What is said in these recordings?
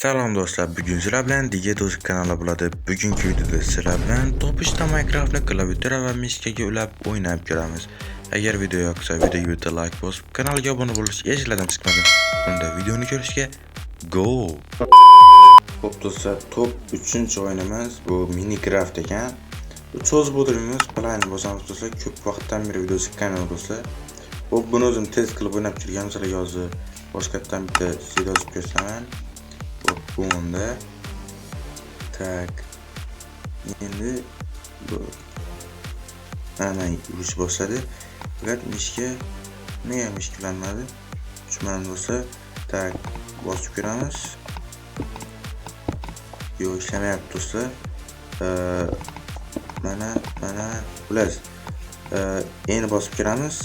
Salom do'stlar, bugun sizlar bilan Diget o'z kanali bo'ladi. Bugungi videoda sizlar bilan topishda Minecraftni klaviatura va mishkaga ulab o'ynab ko'ramiz. Agar video yoqsa, videoga bitta like bosib, kanalga obuna bo'lish esinglardan chiqmasin. Unda videoni ko'rishga go! Xo'p do'stlar, top 3-o'yinimiz bu Minecraft ekan. Bu cho'zib o'tirmaymiz, playni bosamiz do'stlar. Ko'p vaqtdan beri video chiqqan yo'q do'stlar. Xo'p, buni o'zim test qilib o'ynab kirganim, sizlarga hozir boshqatdan bitta yozib ko'rsataman. Xo'p, bu unda. Так. Endi bu ana yurish boshladi. Faqat мышка, nega мышка ulanmadi? Tushunmadim do'stlar. Так, bosib ko'ramiz. Yo'q, ishlamayapti do'stlar. Mana xullas. Endi bosib ko'ramiz.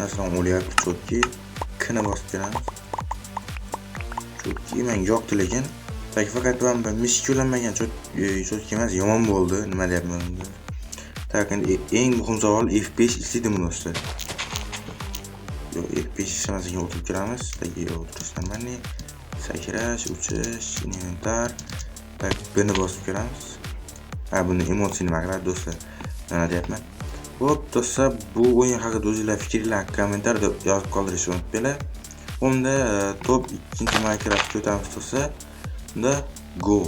Masalan, o'lyapti чётко. Kni bosib ko'ramiz. Чётко menga yoqdi lekin. Так, faqat mana bu мышка ulanmagan чётко emas, yomon bo'ldi. Nima deyapman endi? Так, endi eng muhim savol, F5 ishlaydimi do'stlar? Yo'q, F5 ishlamas ekan, o'tirib ko'ramiz. Так, o'tirish нормальный. Sakrash, uchish, inventar. Так, buni bosib ko'ramiz. Ha, buni emotsiya nima qiladi do'stlar? Nima deyapman? Xo'p, do'stlar, bu o'yin haqida o'zinglar fikringlarni kommentariyada yozib qoldirishni unutmanglar. Unda top 2 Minecraftga o'tamiz do'stlar. Unda go.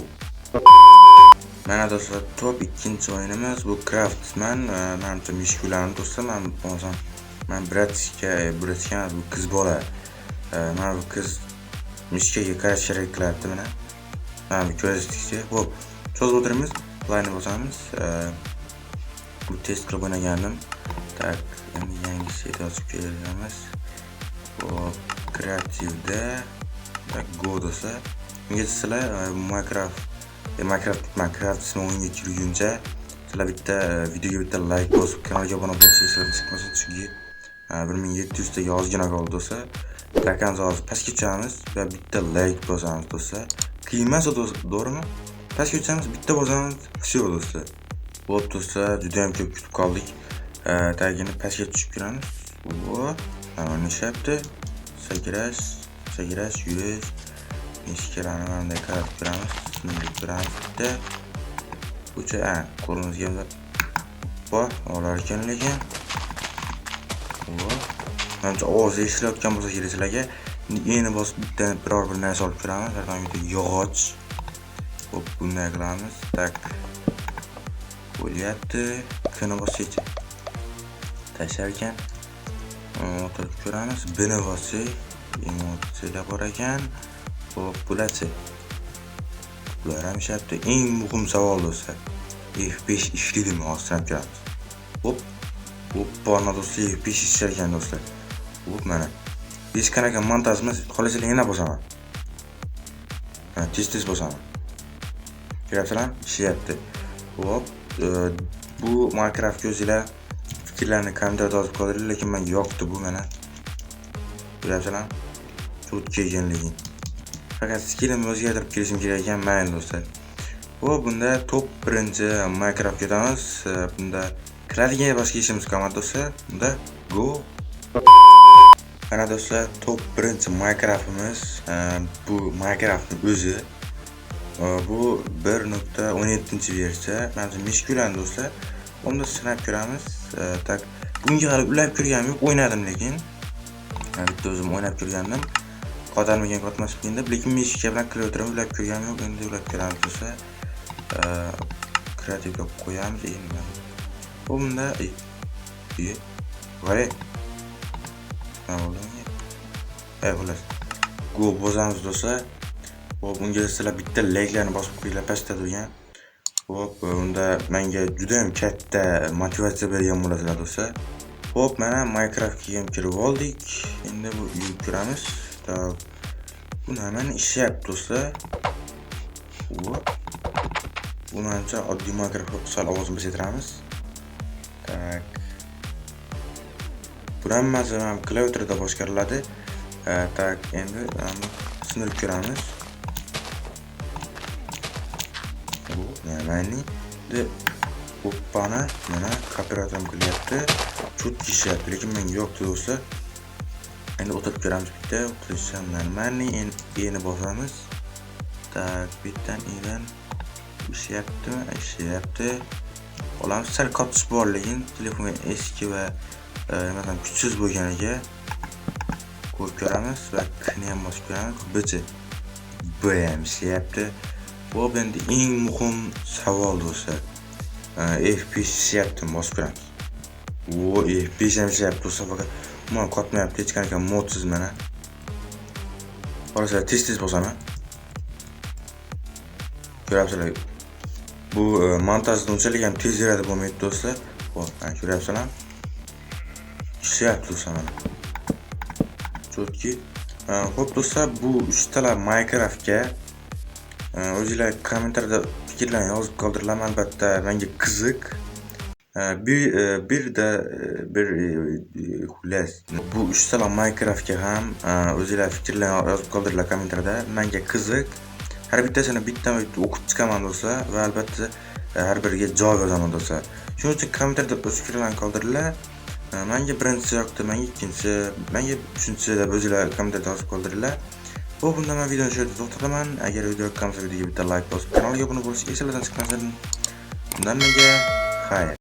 Mana do'stlar, top 2 o'yinimiz bu Craftsman. Manimcha мышка ularni do'stlar, man bo'lmasam man братишка, братишка emas, bu qiz bola. Mana bu qiz мышка ga qarash kerak qilyapti mana. Mana bu ko'rsatkichda. Xo'p, cho'zib o'tiramiz, playni bosamiz. Bu test qilib o'ynagandim. Так, endi yangi set yozib kelamiz. Xo'p, kreativda так go do'stlar. Ungacha sizlar Minecraft ismi o'yinga kirguncha sizlar bitta videoga bitta like bosib, kanalga obuna bo'lish esinglardan chiqmasin, chunki 1700 taga ozgina qoldi do'stlar. Rakamni hozir pastga tushamiz va bitta like bosamiz do'stlar. Qiyin emas, to'g'rimi? Pastga tushamiz, bitta bosamiz, всё do'stlar. Xo'p do'stlar, juda ham ko'p kutib qoldik. Tagini pastga tushib kiramiz. Va mana ishlayapti. Sakrash, sakrash, yurish. Eshiklarni mana bunday qaratib ko'ramiz. Bunday ko'ramiz bitta. O'cha, ha, qo'limizga bor, olar ekan lekin. Va manimcha ovozi eshitilayotgan bo'lsa kerak sizlarga. Endi bosib bitta biror bir narsa olib ko'ramiz. Har bitta yog'och. Xo'p, bunday qilamiz. Так. Bo'lyapti. Kni bossak tashlar ekan. O'tirib ko'ramiz. Bini bossak emotsiyalar bor ekan. Xo'p, bularchi? Bular ham ishlayapti. Eng muhim savol do'stlar. F5 ishlaydimi? Hozir sinab ko'ramiz. Hop. Hoppa, do'stlar, F5 ishlar ekan do'stlar. Hop, mana. Hech qanaqa montaj emas, xohlasanglar yana bosaman. Ha, tez-tez bosaman. Ko'ryapsizlarmi? Ishlayapti. Hop, bu Minecraftga o'zinglar fikrlarni kommentariyada yozib qoldiringlar, lekin menga yoqdi bu mana. Ko'ryapsizlarmi? Cho'tka ekan lekin. Faqat skinimni o'zgartirib kelishim kerak ekan, mayli do'stlar. Xo'p, bunda top birinchi Minecraftga o'tamiz. Bunda qiladigan boshqa ishimiz qolmadi do'stlar. Bunda go. Mana do'stlar, top birinchi Minecraftimiz bu Minecraftning o'zi. Bu 1.17 versiya. Manimcha мышка ulan do'stlar. Unda sinab ko'ramiz. Так, bunga hali ulab ko'rganim yo'q, o'ynadim lekin. Bitta o'zim o'ynab ko'rgandim. Qotarmikan, qotmasmikan deb, lekin мышка bilan klaviatura ulab ko'rganim yo'q. Endi ulab ko'ramiz do'stlar. Kreativga qo'yamiz endi. Bu bunda e G'are. Nima bo'ldi unga? Xullas. Go bosamiz do'stlar. Xo'p, unga sizlar bitta layklarni bosib qo'yinglar pastda turgan. Xo'p, unda menga juda ham katta motivatsiya bergan bo'lasizlar do'stlar. Xo'p, mana Minecraftga ham kirib oldik. Endi bu uyga kiramiz. Так. Bu nimani ishlayapti do'stlar? Hop. Bu manimcha oddiy Minecraft, sal ovozini pasaytiramiz. Так. Bu hammasi ham klaviaturada boshqariladi. Так, endi sindirib ko'ramiz. Bu nimani? Hoppani, mana kooperator ham qilyapti. Чётко ishlayapti, lekin menga yoqdi do'stlar. Endi o'tirib ko'ramiz bitta. O'tirish ham нормальный. Endi bosamiz. Так, bittadan idan ishlayaptimi? Ishlayapti. Olamiz. Sal qotish bor, lekin telefon eski va nimadan kuchsiz bo'lganiga. Ko'rib ko'ramiz va Kni ham bosib ko'ramiz. Bchi, B ham ishlayapti. Xo'p, endi eng muhim savol, do'stlar. F5 ishlayaptimi? Bosib ko'ramiz. O, F5 ham ishlayapti, do'stlar, faqat umuman qotmayapti, hech qanaqa modsiz mana. Qarasanglar, tez tez bosaman. Ko'ryapsizlar. Bu montajda unchalik ham tez yaratib bo'lmaydi, do'stlar. Xo'p, mana ko'ryapsizlar. Ishlayapti, do'stlar, mana. Чётко. Xo'p, do'stlar, bu uchtala Minecraftga o'zinglar kommentariyada fikrlarni yozib qoldiringlar, albatta menga qiziq. Bir da bir xullas, bu uchtala Minecraftga ham o'zinglar fikrlarni yozib qoldiringlar kommentariyada. Menga qiziq. Har bittasini bittama-bitta o'qib chiqaman, do'stlar, va albatta har biriga javob yozaman, do'stlar. Shuning uchun kommentariyada o'z fikrlaringni qoldiringlar. Menga birinchisi yoqdi, menga ikkinchisi, menga uchinchisi deb o'zinglar kommentariyada yozib qoldiringlar. Xo'p, unda men videoni shu yerda to'xtataman. Agar video yoqqan bo'lsa, videoga bitta like bosib, kanalga obuna bo'lish esinglardan chiqmasin. Undan menga xayr.